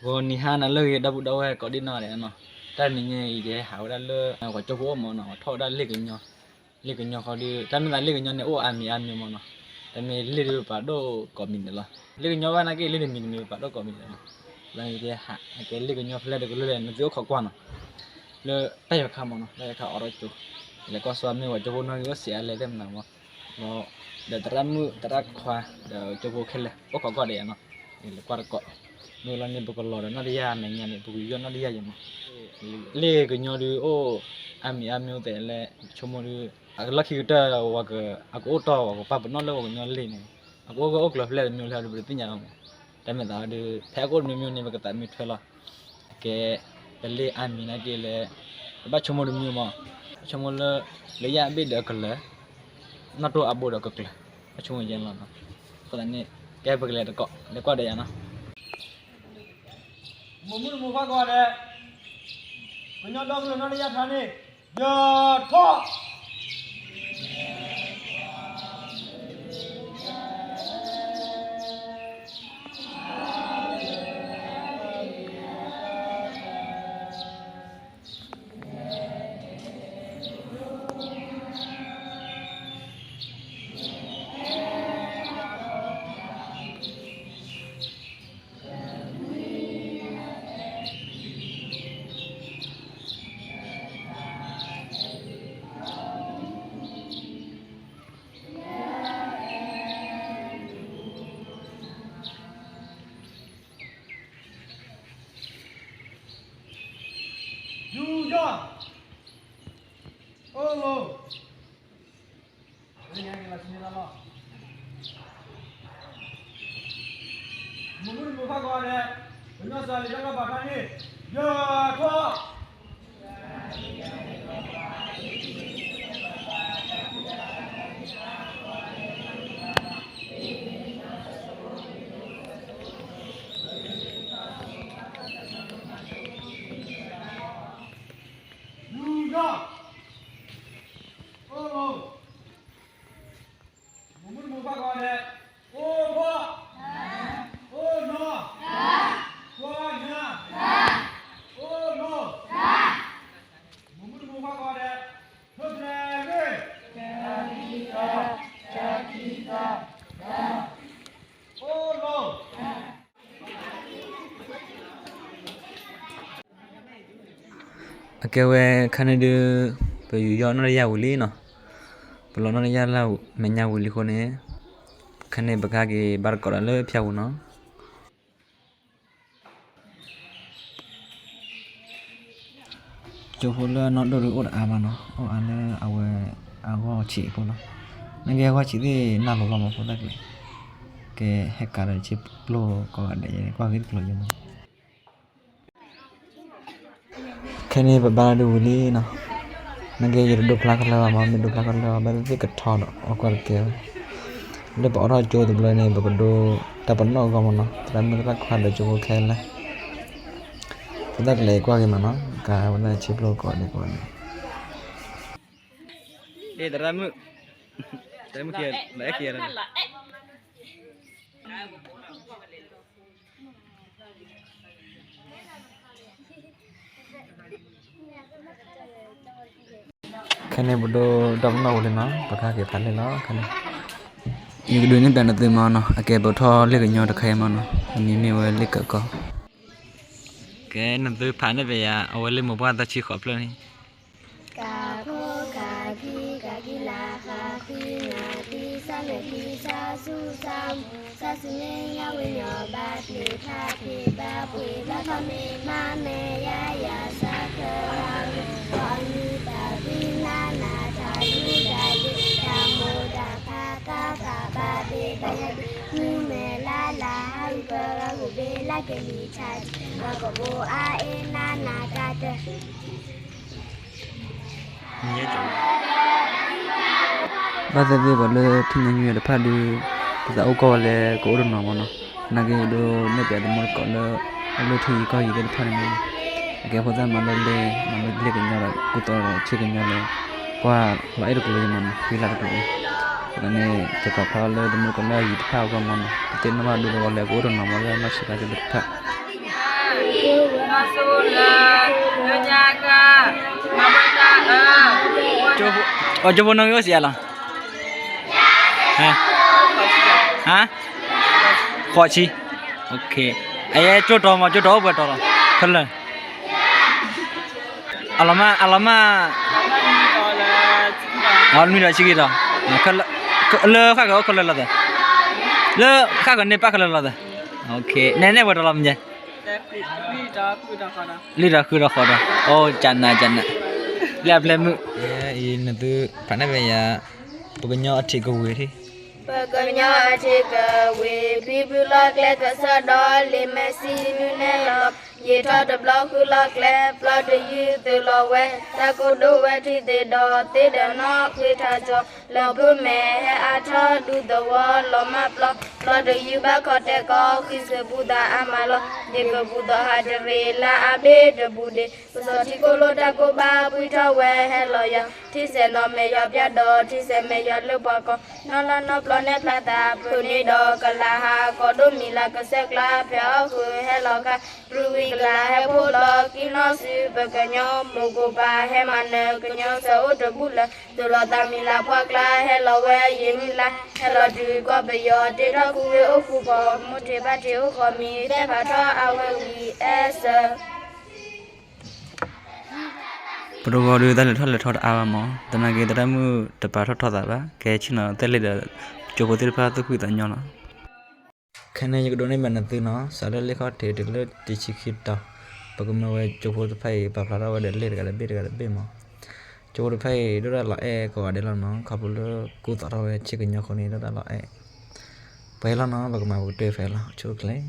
ဂီၤနံၤဟါနၤလၢအဂ့ၤ ဒီပုၢ်ဒီဝဲၢ်ကိးဒံနီၢ်ဒဲးနီၤ, တၢ်တနံၤညါအံၤ ယဟဲဟးဝဲဒၣ်လၢ ပှၤကၠိဖိအိၣ်မၢ်နီၤ, ပှၤထီၣ်ဝဲဒၣ်လ့ၣ်ကညီ, လ့ၣ်ကညီဃီဒီး တၢ်မ့ၢ်သးလ့ၣ်ကညီန့ၣ် အိၣ်အါမံၤအါမံၤမၢ်နီၤ, တၢ်မ့ၢ်လ့ၣ်ဒီးပပာ်ဒိၣ်ကိးမံၤဒဲးလီၤ, လ့ၣ်ကညီဘၣ်နာ်က့ လ့ၣ်တမံၤတမံၤပပာ်ဒိၣ်ကိးမံၤဒဲးလီၤ, လၢယဟး ကဲလ့ၣ်ကညီဖဲလဲၣ်တကလုာ်လဲၣ် နသုအိၣ်ခိးကွၢ်နီၤ, လၢတၢ်ယီၤခါမၢ်နီၤ, တၢ်ယီၤခါအိးထီၣ်ကၠိ, လဲၤကွၢ်စီမ့ၢ်ပှၤကၠိဖိနီၣ်ဂံၢ်အိၣ်စံးအါလဲၣ်သ့ၣ်မနၤမၢ် ဒီးသရၣ်မုၣ်သရၣ်ခွါ ဒီးကၠိဖိခဲလၢာ် အိၣ်ခိးကွၢ်ဒီးယၤနီၤ, လဲၤကွၢ်တကိး, မ့ၢ်လီၤန့ၣ် ပကလီၤဒီးနီၣ်တယၢ်မဲာ်ညါန့ၣ် ပကယူးယီၣ်နီၣ်တယၢ်ယဲမၢ်, လ့ၣ်ကညီဒုးအိၣ် အါမံၤအါမံၤအိၣ်သဲးလဲၣ် ဆိကမိၣ်ဒုး အကလီၢ်ခံကတၢၢ် အကအိၣ်တီၢ် ပှၤကပာ်ပနီၣ်လၢပှၤကညီလ့ၣ်န့ၣ်, အကအိၣ်ဂၢၢ်အိၣ်ကျၢၤဖဲလဲၣ်တမံၤလဲၣ်ဒီး ပတသ့ၣ်ညါလီၤမၢ်, တၢ်မ့ၢ်သးဒီး ဖဲအကအိၣ်တမံၤမံၤန့ၣ် ပကသးမံထွဲလီၤ, အကဲ ပလ့ၣ်အါမံၤနာ်က့လဲၣ်, ပဘၣ်ဆိကမိၣ်တမံၤမၢ်, ဘၣ်ဆိကမိၣ်လၢ လၢယၢ်အဘ့ၣ်ဒီးအကလၢၤ, နီၣ်တိၢ်အဘိဒီးအကကျၢၤ, ဘၣ်ဆိကမိၣ်ယဲလီၤ, အဃိသတးန့ၣ် ကဲပကလဲၤတကိး လဲၤကွၢ်ဒီးယၤနီၤ မိၢ်မုၣ်တမိၢ်ခွါကိးဂၤဒဲး, ကညီဒီကလုာ်နီၣ်တယၢ်ထါန့ၣ်, ယထီၣ် ယူးယီၣ်, အိၣ်လိၤ, မိၢ်မုၣ်တမိၢ်ခွါကိးဂၤဒဲး, ကညီစှၤလံာ်တၢ်ကဘၣ်ဖးန့ၣ်, ယထီၣ် ယူးယီၣ်, အိၣ်လိၤ, မိၢ်မုၣ်တမိၢ်ခွါကိးဂၤဒဲး, အိၣ်ဖှီၣ်, အိၣ်နီၤ, ကွၢ်ညါ, အိၣ်လိၤ, မိၢ်မုၣ်တမိၢ်ခွါကိးဂၤဒဲး, ထၢၣ်ဖျဲးဂ့ၤ, အိၣ်လိၤ အကဲဝဲခါန့ၣ်ဒုး ပယူးယီၣ်နီၣ်တယၢ်ဝံၤလံနီၤ, ပလီၤနီၣ်တယၢ်လၢမဲာ်ညါဝံၤလံအဃိန့ၣ်, ခါန့ၣ်ပကဟဲက့ၤဘါသကိးတၢ်လၢဖၠၣ်ပူၤနီၤ. ကၠိဖိလၢအနီၢ်ဒိၣ်ဒုးအိၣ်တအါဘၣ်နီၤ, အိၣ်အါလၢအဝဲအဂီၢ်ဆံးဖိလီၤ. နာ်က့အဂီၢ်ဆံးသ့ၣ်နၢ်လိၤလီၤမး ဖိသၣ်ကျဲၤ, ကဲဟဲကးဒီးဆ့ပျိၢ်ကိးဂၤဒဲး ကွၢ်ဂ့ၢ်တကျိၤယဲမး. ခဲန့ၣ်ပဘါဒၣ်ဒုးဝံၤလံနီၤ, နာ်က့ယတဒိဖျါခဲလၢာ်ဘၣ်မး, မ့ၢ်ဒိဖျါခဲလၢာ်ဘၣ် ဘၣ်သ့ၣ်သ့ၣ်ကထီဒီးအီၣ်ကွၢ်တကဲဝဲ, လၢပအိးထီၣ်ကၠိတဘျီန့ၣ် ပကဒိတၢ်ပနီၣ်အဂီၢ်မးနီၤ, သရၣ်မုၣ်သရၣ်ခွါဒီးကၠိဖိခဲလၢာ်, ဖိသၣ်ကျဲၤကွၢ်ဂ့ၤမးနီၤ, ကးဝဲဒၣ်ဆ့ပျိၢ်ကိးဂၤဒဲးကိးဂၤဒဲး, သရၣ်မုၣ်, သရၣ်မုၣ်ခံဂၤ, ခဲန့ၣ်ပဒိတၢ်ပနီၣ်ဝံၤလံနီၤ, ပကဟဲက့ၤဖးလံာ်လီၤခဲန့ၣ်, ယကဒုးနဲၣ်ပၠးနသုမးနီၤ, အကဲပထီၣ်လ့ၣ်ကညီတခါအံၤမးနီၤ, အမံၤမ့ၢ်ဝဲလ့ၣ်ကၢးကီ, ကဲနသုဖးန့ၣ်ပယၤ အဝဲလ့ၣ်မိၢ်ပှၢ်သၢဆံဃိးဖျၢၣ်န့ၣ် ကးခိၣ်ကးခံကးခံလးဃးခွံနၢသံ ဆၣ်မဲာ်ခံဆၣ်ဆူၣ်ဆၣ်မူ ဆၣ်ဆူၣ်မ့ၢ်ညၣ်ဝ့ၢ်ညီဘၣ်ပျ့ၤဖးဖျ့ဘၣ်ပှ့ၤဘၣ်ခီမ့ၢ်မးမဲာ်ယါယၤဆၣ်ခၢၣ်ဟးဂီၤ အီနုၢ်သးဝံၣ်နးနးထးဒူတၢ်ဒ့တၢ်မိၢ်တၢ်ဖးသးသးဘၣ်ဘ့ၣ်ဘၣ်ယၤဒ့ မုၢ်မဲာ်လါလါဟးဂူာ်ပရၤဂူာ်ဘ့ၣ် လၢကလံၤထါတကံၢ် မၤကဘိအါအ့နးနးတၢ်တၢၢ် ဘၣ်သ့ၣ်သ့ၣ်ပှၤလၢထံၣ်ညါညူတဖၣ်ဒုး ပသးအိၣ်ကီၢ်ဝဲလၢကအိၣ်တနီၤမးနီၤ, နာ်က့ဒိးနဲၣ်ပၠးသမူသကိးလၢ အလီၢ်ထံယံၤကီၢ်ယံၤသ့ၣ်တဖၣ်န့ၣ်မးနီၤ, အကဲဖိသၣ်မၤလိလ့ၣ် မၤလိလ့ၣ်ကညီဒီး ကူသိးဒီးဆ့ကညီလၢ ကွၢ်လီၤအဲၣ်တကျိၤယမးနီၤ ဃံလၤတကျိၤအံၤ, အဃိသတးန့ၣ် ကပာ်ဖျါထီၣ်လၢသမူသကိးလၢအယံၤတဖၣ်အဂီၢ်မးနီၤ, ပသ့ၣ်နီၣ်ဘၣ်ဒိလၢဂီၤလၢကအိၣ်တနီၤမးလၢနီၢ်ဆံးခါသ့ၣ်တဖၣ် လၢညါက မၤဝဲတၢ်အၢ ကၠိဖိနီၣ်ဂံၢ်အိၣ်စံးအါလီၤ ဟါ ဃိးဆံ အကဲ ကၠိတီမး ကၠိတီအိၣ်ပှဲၤတီၤလီၤ ခဲလၢာ် အလီၤမၢ် အလီၤမၢ် နွံဒီးဆံခံတီၤ လၢဃၣ်ဃၢၤအိၣ်ခဲလၢာ်လီၤသး လၢဃၣ်ဃၢၤန့ၢ်ပၣ်ခဲလၢာ်လီၤသး နဲနဲပှဲၤတီၤလီၤမ့ၢ် လွံၢ်ဒီးဃုဒီးဃိးဒီး အိၣ်ကနးကနး လၢအပျဲၢ်မုၣ် အံၤနသုဖးနဲၣ်ဖဲယၤ ပကညီအထံကဝ့ၤထံ ပကညီအထံကဝ့ၤ ဖံဖုလီၢ်ကျဲကစၢၢ်ဒီး လံာ်မဲစံနုနဲၣ်လီၤ ယံာ်ထီၣ်တဘျီဃုလီၢ်ကျဲ ပျီတယုၢ်သုးလီၤဝဲ တၢ်ကိၢ်ဒိၣ်ဝဲထံသ့ဒီး သ့ဒီးနီၣ်ဃ့ထးကၠီ လီၤဖုမဲာ်ဟဲအါထီၣ်ဒူသဝီ လီၤမၢ်ပျီ ပျီတယုၢ်ဘၣ်ခီတဲကီ ဃံစပူၤသးအါမးလီၤ ယကပူၤသီၣ်ဟးတရံးလၢအဘ့ၣ်တဘူးဒ့ ပစီၤထံကိၣ်လိၣ်တၢ်ကိၢ်ဘၣ် ပှံၢ်ထီၣ်ဝဲဟဲလီၤယၤ ထံဆဲးနီၢ်မဲာ်ယွၤပျၢ်ဒီး ထံဆဲးမဲာ်ယွၤလၢပှၤကီ နီၢ်လါနီၢ်ပျီနဲၣ်ဖျါသး ဖုးန့ၢ်ဒီးကလၤဟါ ကီဒိၣ်မံၤလၤကစၢၢ်ကျါ ဖဲအီၣ်ဃုာ်ဟဲလီၤခါ ပြံဝံၤကလၤဟဲဖှိၣ်လီၤ ကံနီၢ်စုပကညီ မိၢ်ကိၢ်ပၢ်ဟဲမၤနၢၤ ကညီစၢၤအိၣ်တဘူၣ်လၢ သိၣ်လီၤသးမံၤလၤပှၢ်ကျါ ဟဲလီၤဝဲယံာ်မုၢ်လါ ဟဲလီၤတုၤကီၢ်ပယီၤ တ့ထီၣ်ခူဝ့ၢ်အိၣ်ဃူပီၤ မိၢ်ထံးဘၣ်ထံးအိၣ်ဃီမံၤ သဲဖးထီၣ်အဝဲဝံၤအဲၣ်စၢၤ ပတဂီၤဒုးတၢ်လဲၤထီၣ်လဲၤထီတအါဘၣ်မး သနာ်က့သရၣ်မုၣ်တပာ်ထီၣ်ထီသးဘၣ် ကဲဆ့ၣ်နီၤသဲလ့ၤဒီး ကၠိဖိသ့ၣ်တဖၣ်သူၣ်ဖှံသးညီလီၤ. ခဲန့ၣ်ယကဒိးန့ၢ်ဘၣ်နသုနီၤ စးလၢလံာ်ခီၣ်ထံးတုၤလၢတဆံခံတီၤ ပကမၢဝဲကၠိဖိတဖၣ်အံၤ ပာ်ဖျါထီၣ်ဝဲဒီးလံာ်တဂၤတဘ့ၣ်တဂၤတဘ့ၣ်မး ကၠိဖိတဖၣ်အံၤ ဒိၣ်တၢ်လီၤအဲၣ်ကိးဂၤဒဲးလီၤနီၤ ခီဖျိလၢကူသိးထီၣ်ဝဲဆ့ကညီအဃိန့ၣ် ဒိၣ်တၢ်လီၤအဲၣ် ပှဲၤလီၤနီၤ ပကမၤပကတၢၢ်ဖဲလီၤ ဆိၣ်ချ့